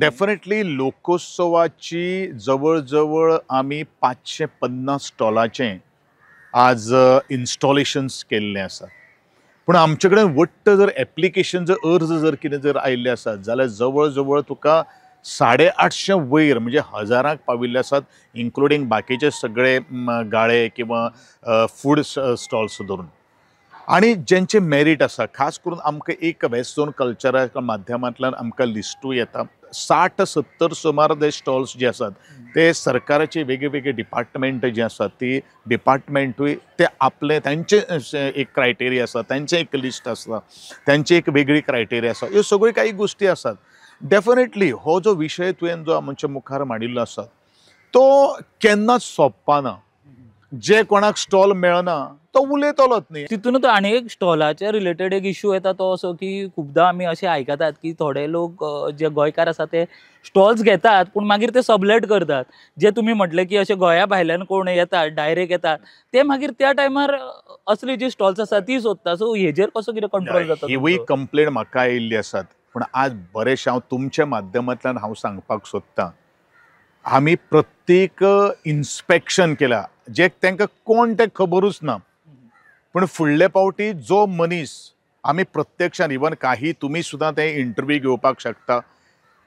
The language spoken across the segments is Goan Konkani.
डेफिनेटली लोकोत्सवाची जवळ जवळ आमी 550 स्टॉलाचें आज इन्स्टॉलेशन्स केल्लें आसा. पूण आमचे कडेन वट्ट जर एप्लिकेशन जर अर्ज जर कितें जर आयिल्ले आसात जाल्यार जवळ जवळ तुका 850 वयर म्हणजे हजारांक पाविल्ले आसात, इन्क्लुडींग बाकीचे सगळे गाळे किंवा फूड स्टॉल्स धरून. आनी जेंचे मेरीट आसा, खास करून आमकां एक वेस्ट झोन कल्चराच्या माध्यमांतल्यान आमकां लिस्टूय येता. 60-70 सुमार जे स्टॉल्स जे आसात ते सरकाराचे वेगळे वेगळे डिपार्टमेंट जे आसात ती डिपार्टमेंटूय ते आपले तांचे एक क्रायटेरिया आसा, तांचें एक लिस्ट आसा, तांची एक वेगळी क्रायटेरिया आसा. ह्यो सगळ्यो काही गोश्टी आसात. डेफिनेटली हो जो विशय तुवें जो आमच्या मुखार मांडिल्लो आसा तो केन्नाच सोंपपाना. जे कोणाक स्टॉल मेळना तो उलयतलोच न्ही. तितूनच आनी एक स्टॉलाच्या रिलेटेड एक इशू येता तो असो की खुबदां आमी अशें आयकतात की थोडे लोक जे गोंयकार आसा ते स्टॉल्स घेतात पूण मागीर ते सबलेट करतात. जे तुमी म्हटलें की अशे गोंया भायल्यान कोण येतात डायरेक्ट येतात ते मागीर त्या टायमार असली जी स्टॉल्स आसा ती सोदता. सो हेजेर कसो कितें कंट्रोल जाता? हिवूय कंप्लेन म्हाका आयिल्ली आसात. पूण आज बरेंशें हांव तुमच्या माध्यमांतल्यान हांव सांगपाक सोदतां, आमी प्रत्येक इन्स्पेक्शन केला जे तांकां कोण तें खबरूच ना. पूण फुडले पावटी जो मनीस आमी प्रत्यक्षान इवन काही तुमी सुद्दां ते इंटरव्यू घेवपाक शकता,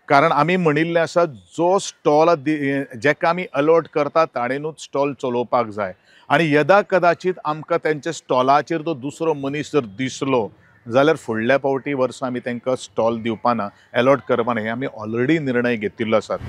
कारण आमी म्हणिल्लें आसा जो स्टॉल जेका आमी अलॉट करता ताणेनूच स्टॉल चलोवपाक जाय. आनी यदा कदाचीत आमकां तेंच्या स्टॉलाचेर तो दुसरो मनीस जर दिसलो जाल्यार फुडल्या पावटी वर्सा आमी तांकां स्टॉल दिवपाना, अलॉट करपाना, हे आमी ऑलरेडी निर्णय घेतिल्लो आसात.